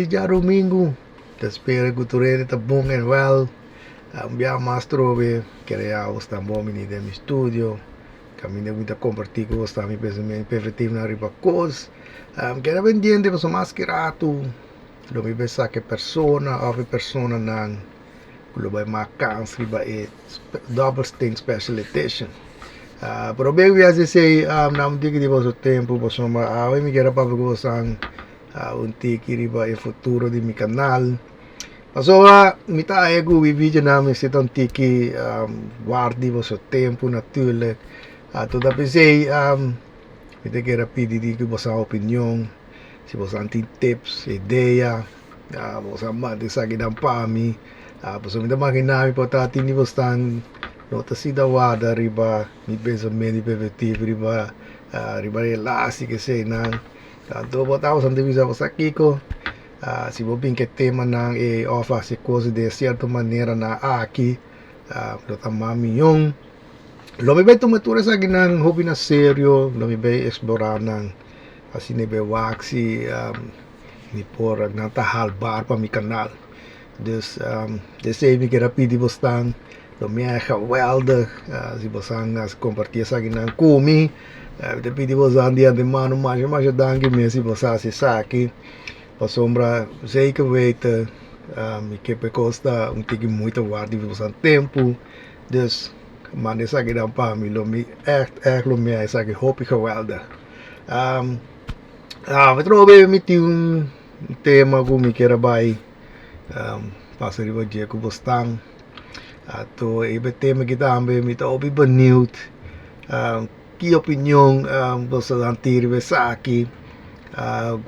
Felis djarumingu. Ta spera ku tur hende ta bon en wèl. Un bia mas trobe kere ya bo sta bon bini den mi studio. Kaminda ku mi ta kompartí ku bo sta mi pensamentu perspektivanan riba kos. Keda pendiente pasobra mas ki ratu lo mi bai saka e persona òf e personanan ku lo bai mak kans riba e Dobbelsteen Special Edition. Promé ku mi hasi esei nan un tiki di boso tempu pasobra awe mi kier a papia ku boso un tiki riba e futuro di mi kanal. Pasobra mi ta haña ku mi videonan mester ta un tiki ward di boso tempu natuurlijk. Anto ta p'esei mi ta kere pidi di ku boso opinion, si boso tin tips, idea, boso a manda esakinan pa mi. Pasobra mi ta magina mi por ta tin di bosnan no ta sinta warda riba mi pensamentu i perspektiva riba riba relatie keseinan. Anto bo tabata ta bisa bo sa kiko si bo bin ku e temanan ei òf hasi kos den sierto maneranan aki lo ta mas mion. Lo mi bai tuma tur esakinan hopi na serio, lo mi bai eksplorá nan asina e bai wak si mi por nan ta halbar pa mi kanal. Dus esei mi kier a pidi bosnan lo mi a geweldig si bosan a kompartí esakinan ku mi. Mi ta pidi bosan di antemano masha masha danki mes si boso a hasi esaki pasobra zeker weten mi ke pa e kos ta un tiki moeite waard di bosan tempu. Dus manda esakinan pa mi lo mi ègt ègt lo mi a esaki hopi geweldig. Mi trobe mi tin un tema ku mi kier a bai pasa riba dje ku bo stan. Anto e tema aki tambe mi ta hopi beniut ki opinion boso nan tin riba esaki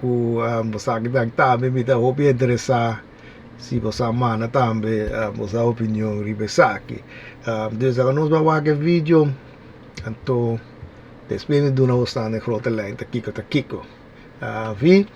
ku bo sa kinan tambe mi ta hopi interesá si bo sa manda tambe bo sa opinion riba esaki. Dus ora nos bai wak e video anto despues mi duna bo stan den grote lijn ta kiko ta kiko. Vi.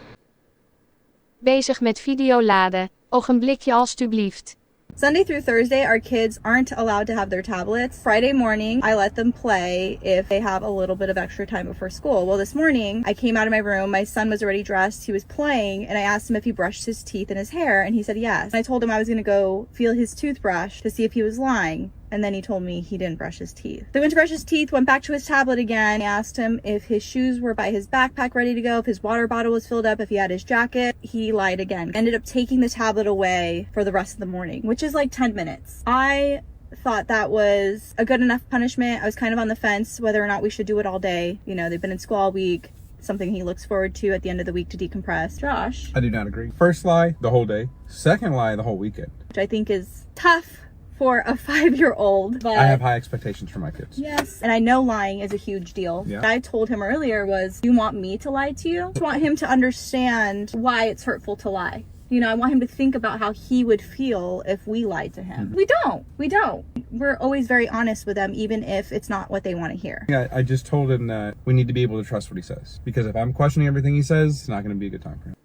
Bezig met video laden. Ogenblikje alstublieft. Sunday through Thursday, our kids aren't allowed to have their tablets. Friday morning, I let them play if they have a little bit of extra time before school. Well, this morning, I came out of my room. My son was already dressed. He was playing, and I asked him if he brushed his teeth and his hair, and he said yes. I told him I was going to go feel his toothbrush to see if he was lying. And then he told me he didn't brush his teeth. So he went to brush his teeth, went back to his tablet again. I asked him if his shoes were by his backpack ready to go, if his water bottle was filled up, if he had his jacket. He lied again. Ended up taking the tablet away for the rest of the morning, which is like 10 minutes. I thought that was a good enough punishment. I was kind of on the fence whether or not we should do it all day. You know, they've been in school all week. Something he looks forward to at the end of the week to decompress. Josh. I do not agree. First lie, the whole day. Second lie, the whole weekend. Which I think is tough for a 5-year-old. But I have high expectations for my kids. Yes. And I know lying is a huge deal. Yeah. What I told him earlier was, you want me to lie to you? I want him to understand why it's hurtful to lie. You know, I want him to think about how he would feel if we lied to him. We don't. We don't. We're always very honest with them, even if it's not what they want to hear. Yeah, I just told him that we need to be able to trust what he says. Because if I'm questioning everything he says, it's not going to be a good time for him.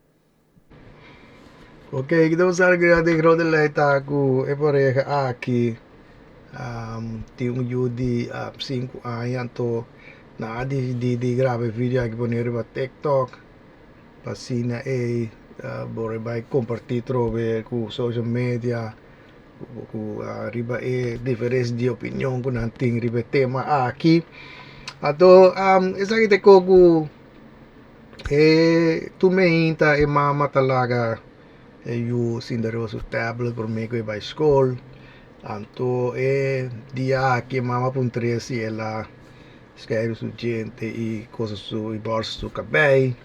Ok, kita por sa den grote lei ta ku e pareha aki tin un yu di 5 aña anto nan a disidí di graba e video aki pone riba TikTok pa asina e por bai kompartí trobe ku social media ku riba e diferensia di opinion ku nan tin riba e tema aki. Anto esaki ta e kos ku E tur meinta e mama ta laga e yu sinta riba su tablet prome ku e bai skol. Anto e dia aki e mama puntr'é si el a skèru su djente i kosa su i bòrsa su kabei.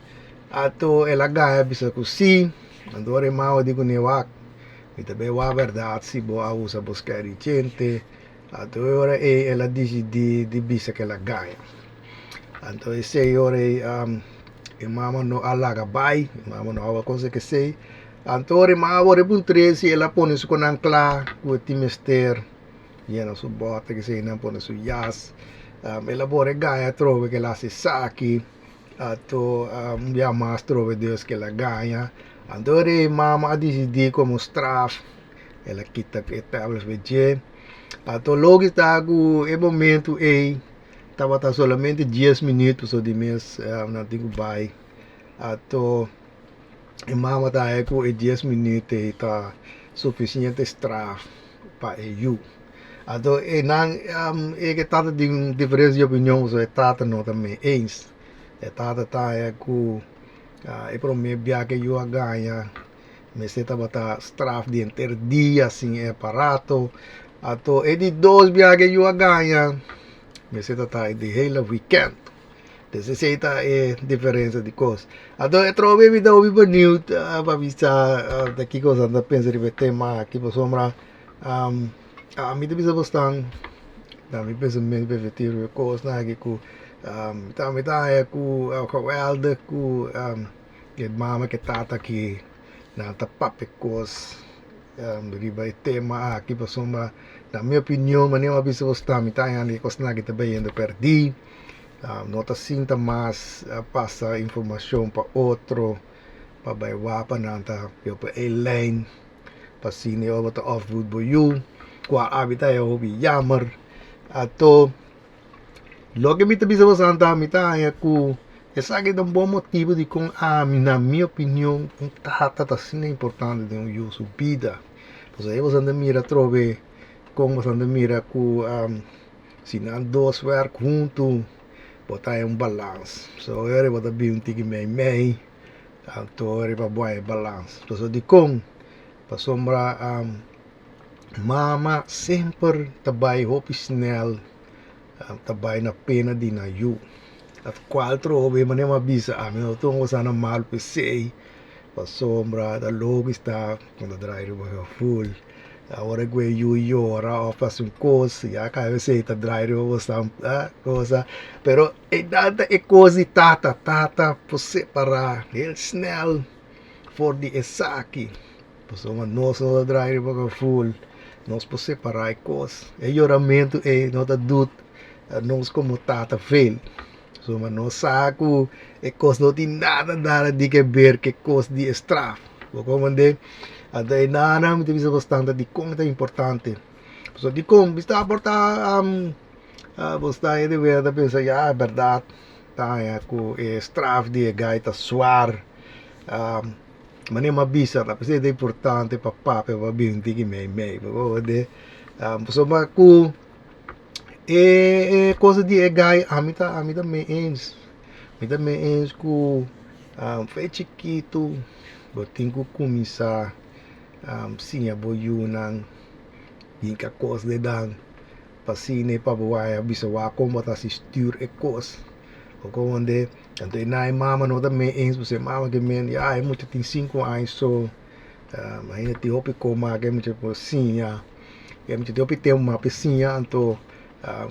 Anto el a gana bisa ku si. Anto ora e mama di kuné wak, mi ta bai wak bèrdat si bo a usa bo skèru i djente. Anto e ora ei el a disidí di bisa ku el a gaña. Anto esei ora ei e mama no a laga bai, e mama no a konsegui esei. Anto ora e mama wòrdu puntr'é si el a pone su konan kla ku e tin mester yena su bòter esei nan pone su yas. El a bore gaña atrobe ku el a hasi esaki. Anto un bia mas atrobe dus ku el a gaña. Anto ora ei mama a disidí komo straf. El a kita e tablet for dje. Anto loke ta ku e momento ei tabata solamente dies minuut pasobra di mes nan tin ku bai. Anto E mama ta haña ku e dies minüt ei ta sufisiente straf pa e yu. Anto e nan e ke tata tin un diferensia di opinion pasobra e tata no ta mee eens. E tata ta haña ku e promé bia ku e yu a gaña mester tabata straf di henter dia sin e aparato. Anto e di dos bia ku e yu a gaña mester ta ta di hele wikènt. Des esei ta e diferensia di kos. Anto e trobe mi ta hopi beniut pa bisa ta kiko boso ta pensa riba e tema aki pasobra ami ta bisa bosnan na mi pensamentu perspectiva riba e kosnan aki ku mi ta haña ku geweldig ku e mama ku e tata aki nan ta papia kos riba e tema aki pasobra na mi opinion manera mi a bisa bosnan mi ta haña e kosnan aki ta bayendo pèrdí. No ta sinta mas pasa informacion pa otro pa bay wak pa nan ta yo pa e lijn pa asina yo ta opvoed bo yu cua abi ta e hopi jammer ato loke mi ta bisa boso ta mi ta haña cu esaki ta un bon motibo dicon ami na mi opinion un tata ta asina importante den un yu su bida pasobra ey boso ta mira atrobe con boso ta mira cu. Si nan dos werk huntu, bo ta haña un balans. So ora bo ta bin un tiki mei mei, anto ora pa bo haña e balans. Pasobra dikon? Pasobra mama semper ta bai hopi snel, ta bai na pena di nan yu. At kual trobe manera mi a bisa ami no ta un cosa na mal p'esei, pasobra ta logisch ta ku ta drai riba gevoel. Ora ku e yu yora òf hasi un kos, ya kaba esei ta drai riba bo san cosa. Pero einan ta e kos di tata, tata por separá heel snel for di esaki. Pasobra nos no ta drai riba gevoel, nos por separá e kos. E yoramentu ei no ta dut nos komo tata veel. Pasobra nos sa ku e kos no tin nada nada di ke ber ku e kos di e straf. Bo komprendé? Anto e nana mi ta bisa bastante dikon e ta importante. Pasobra dikon mi sta por ta bo sta e deber ta pensa ya e bèrdat ta haña ku e straf di e gai ta suar. Manera mi a bisa ta p'esei ta importante pa papia pa bin tiki mei mei. Bo komprendé? Pasobra ku. E cosa di e guy ami ta ami ta mee eens mi ta mee eens ku fe chikitu bo tin ku kuminsá siña bo yunan hinka kos den nan pa asina pa bo waya bisa wak kon bo ta hasi stuur e kos bo komprende anto e nan e mama no ta mee eens pasobra e mama ke men ya e mucha tin sinku aña so ainda tin hopi kos mas ke e mucha por siña. E mucha tin hopi tempu mas pa e siña anto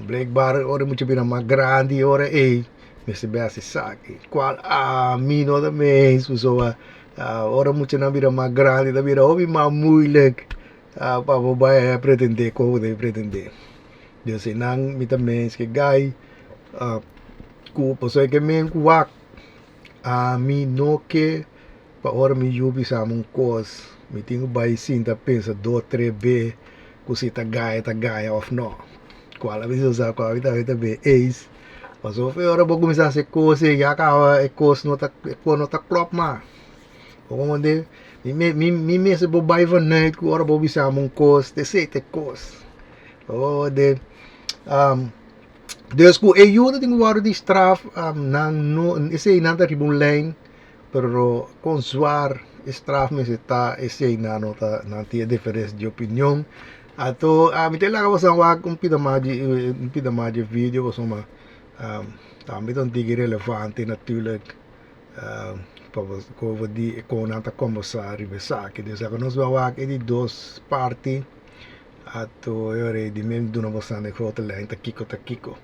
blijkbaar ora e mucha bira mas grandi ora ey mester bay hasi esaki cual ami no ta mens pasobra ora muchanan bira mas grandi ta bira hopi mas moeilijk pa bo bay pretende con bo debe pretende dus eynan mi ta mens ke guy cu pasobra e ke men cu wak ami no ke. Pa ora mi yu bisa mi un kos, mi tin ku bai sinta pensa dos tres be ku si ta gaya ta gaya òf no. Kual a bisa sa ku ami tambe ta be eis. Pasobra ora bo kuminsá hasi e kos ei ya kaba e kos no ta e kos no ta klòp mas. Bo komprende? Mi mi mi mester por bai vanuit ku ora bo bisa mi un kos ta esei ta e kos. Bo komprende? Dus ku e yu ta tin ku wòrdu di straf nan no esei nan ta riba un lijn. Pero kon zwaar e straf mester ta esei nan no ta nan tin e diferensia di opinion. Anto mi ta laga boso wak un pida mas di un pida mas di e video pasobra tambe ta un tiki relevante natuurlijk pa over di kon nan ta kombersa riba esaki. Dus laga nos bai wak e di dos parti anto e ora ei di mi duna boso e grote lijn ta kiko ta kiko.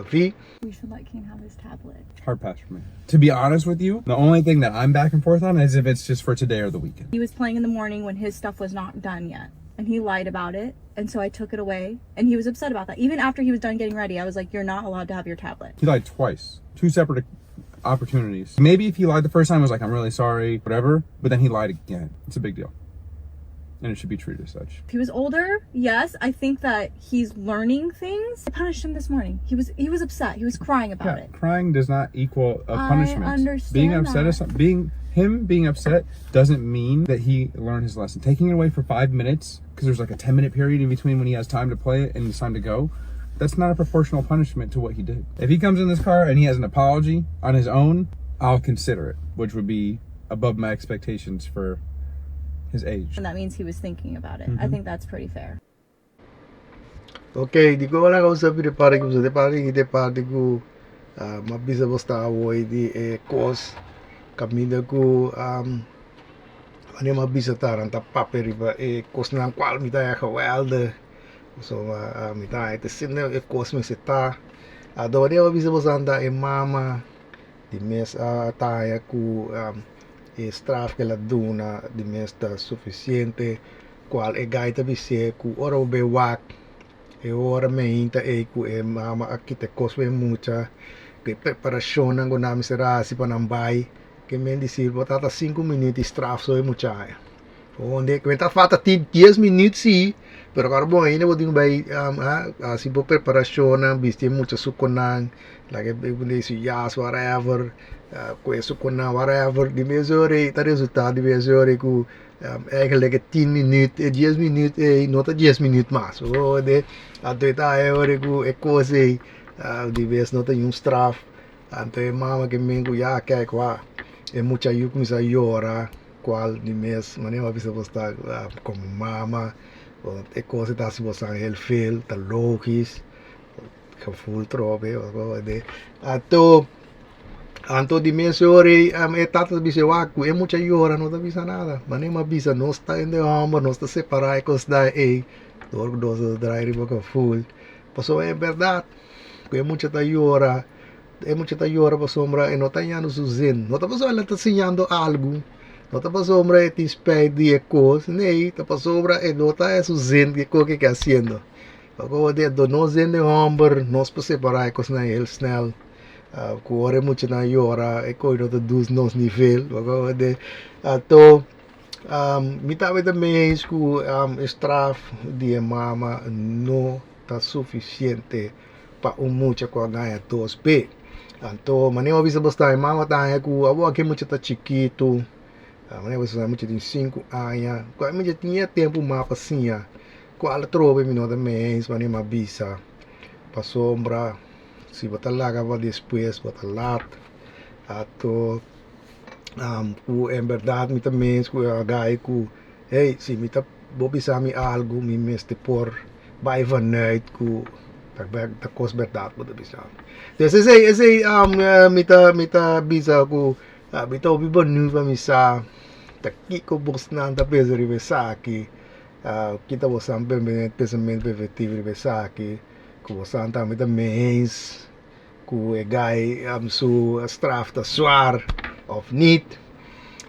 Vi. We should let King have his tablet. Hard pass for me. To be honest with you, the only thing that I'm back and forth on is if it's just for today or the weekend. He was playing in the morning when his stuff was not done yet. And he lied about it. And so I took it away. And he was upset about that. Even after he was done getting ready, I was like, you're not allowed to have your tablet. He lied twice. Two separate opportunities. Maybe if he lied the first time, I was like, I'm really sorry, whatever. But then he lied again. It's a big deal. And it should be treated as such. If he was older, yes, I think that he's learning things. I punished him this morning. He was he was upset. He was crying about yeah, it. Crying does not equal a punishment. I understand Being upset that. is being Him being upset doesn't mean that he learned his lesson. Taking it away for 5 minutes, because there's like a 10 minute period in between when he has time to play it and it's time to go, that's not a proportional punishment to what he did. If he comes in this car and he has an apology on his own, I'll consider it, which would be above my expectations for his age. And that means he was thinking about it. I think that's pretty fair. Ok, di ko wala ka usap di parti ku de parti de parti ku m'a bisa bo sta awor di e kos kaminda ku wanneer m'a bisa ta nan ta papia riba e kosnan kual mi ta geweldig. So mi ta e sinne e kos mester ta. Anto wanneer m'a bisa bo ta e mama di mes a taya ku e straf ku el a duna di mes ta sufisiente, kual e gai ta bis'é ku ora bo bai wak e ora meinta ei ku e mama a kita e kos pa e mucha, ku e preparashonnan ku nan mester hasi pa nan bai, ke men disir bo tata 5 minuut di straf so e mucha haña. Onde ku ta falta tin 10 minuut si, pero awor bo ainda bo tin ku bai hasi bo preparashonnan, bisti e mucha sukunan, laga e su jas, whatever, ku e sukunan, whatever, di mes ora ei ta resultá di mes ora ei ku eigenlijk e 10 minuut, e 10 minuut ei no ta 10 minuut mas. De anto e ta e ora ku e kos ei di bes no ta un straf. Anto e mama ke men ku ya kijk wak, e mucha yu kuminsá yora, kual di mes manera bo a bisa bo sta komo mama, e kos ta hasi bo heel veel, ta logisch, gevoel trobe. Anto di mes ora ei e tata ta bisa wak ku e mucha yora no ta bisa nada. Manera mi a bisa, nos ta hende hòmber, nos ta separá e kosnan ei dor ku nos ta draai riba gevoel. Pasobra en bèrdat ku e mucha ta yora, e mucha ta yora pasobra e no ta hañando su zin. No ta pasobra el ta siñando algu, no ta pasobra e tin spijt di e kos, nee, ta pasobra e no ta haña su zin di e kos ku e ke hasiendo. Pasobra nos hende hòmber nos por separá e kosnan heel snel ku ora e muchanan yora e kos no ta dus nos nivel. Anto mi tabata mee eens ku e straf di e mama no ta sufisiente pa un mucha ku a gaña dos be. Anto manera bo a bisa bo sta e mama ta haña ku awor aki e mucha ta chikitu, manera bo bisa e mucha tin 5 aña, ku e mucha tin e tempu mas pa siña. Kual atrobe mi no ta mee eens manera mi a bisa, pasobra si bo ta laga pa despues bo ta lat. Anto ku en bèrdat mi ta mee eens ku e guy ku hey, si mi ta bo bisa mi algu, mi mester por bai vanuit ku ta kos bèrdat bo ta bisa mi. Dus esei mi ta bisa ku mi ta hopi benieuwd pa mi sa ta kiko bosnan ta pensa riba esaki, kita bosan pensamentu efektivo riba esaki, ku bosan tambe ta mee eens ku e guy su straf ta zwaar of niet.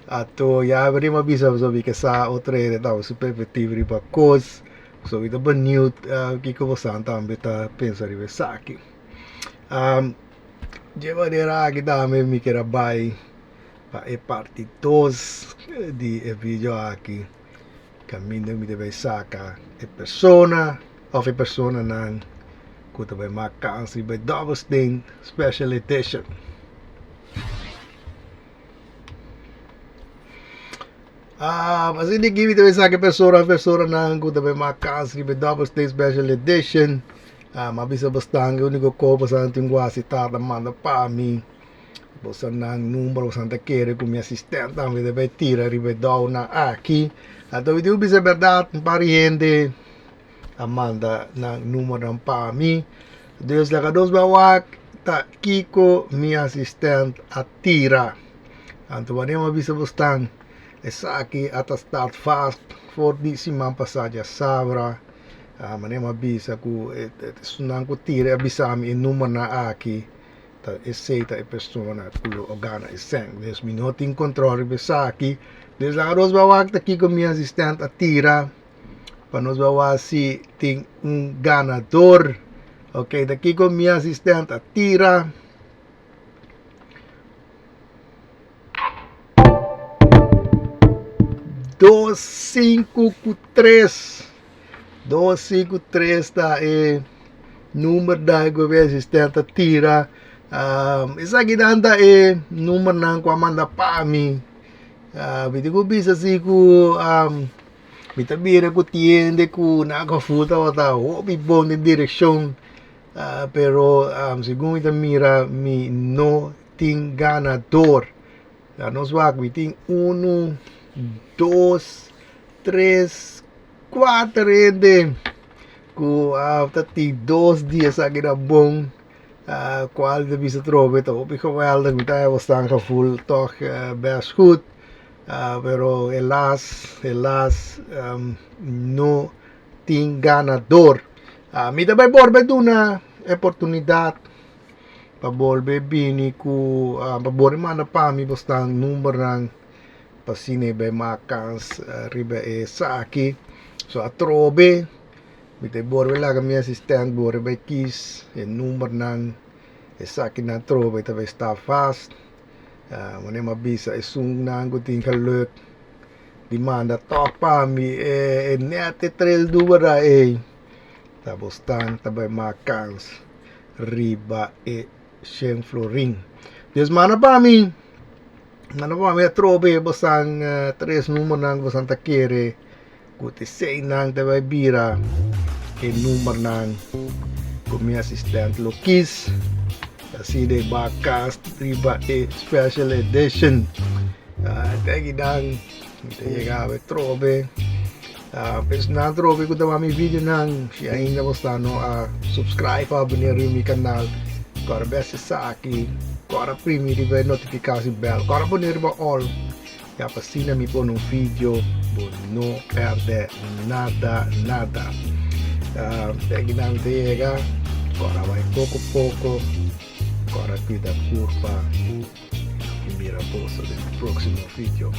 Anto ya mi a bisa boso mi ke sa otro hende tambe su perspektiva riba kos, so mi ta benieuwd kiko bosan tambe ta pensa riba esaki. Dje manera aki tambe mi kier a bai pa e parti 2 di e video aki, kaminda mi ta bai saka e persona òf e personanan ku ta bai mak kans riba e dobbelsteen special edition. Asina aki mi ta bai saka e persona òf personanan ku ta bai mak kans riba e dobbelsteen special edition. Mi a bisa bastante, e úniko kos boso tin ku hasi ta manda pa mi boso nan number, boso ta kere ku mi asistente tambe ta bai tira riba e dòunan aki. Anto mi tin ku bisa e bèrdat, un par di hende a manda nan numbernan pa mi. Dus laga nos bai wak ta kiko mi asistente a tira. Anto wanneer mi a bisa bosnan esaki a ta start vast for di siman pasá djasabra. Manera mi a bisa ku esunnan ku tira a bisa mi e numbernan aki ta esei ta e persona ku lo a gana e sèn. Dus mi no tin control riba esaki. Dus laga nos bai wak ta kiko mi asistente a tira pa nos bai wak si tin un ganador. Ok, ta kiko mi asistente a tira. 2 5 ku 3, 2 5 3 ta e number da ku mi asistente a tira. Esaki nan ta e numbernan ku a manda pa mi. Mi tin ku bisa si ku mi ta mira ku tiende ku nan gevoel tabata hopi bon den direkshon, pero segun mi ta mira mi no tin ganador. Ya nos wak mi tin unu, dos, tres, kuater hende ku ta tin dos di esaki na bon. Cual ta bisa trobe ta hopi geweldig, mi ta heba staan gevoel toch best goed, pero helaas, helaas no tin ganador. Mi ta bay bolbe duna e oportunidad pa bolbe bini cu, pa bolbe manda pa mi bosnan numbernan pa asina e bay mak kans riba esaki. So atrobe. Mi ta borbe laga mi asistent borbe bai kis e numbernan, esakinan atrobe ta bai sta vast. Wanneer mi a bisa esunnan ku tin geluk di manda tòg pa mi e nèt e tres numbernan ei, ta bosnan ta bai mak kans riba e shen florin. Des manda pa mi, manda pa mi atrobe bosan tres numbernan ku bosan ta kere. Ku t'eseinan ta bai bira e numbernan ku mi asistent lo kis. Asina e bakas riba e special edition. Tekinan mi ta yega awe trobe. Personal trobe ku ta wak mi videonan, si ainda bo sta no a subscribe of abonea riba mi kanal, kòrda bes esaki, kòrda primi riba e notifikashon bell, kòrda pone riba all. Ya pa asina mi pone un video bo no perde nada nada. Pegi nan ta yega, kora bai poko poko, kora cuida curpa y mira boso den e proximo video.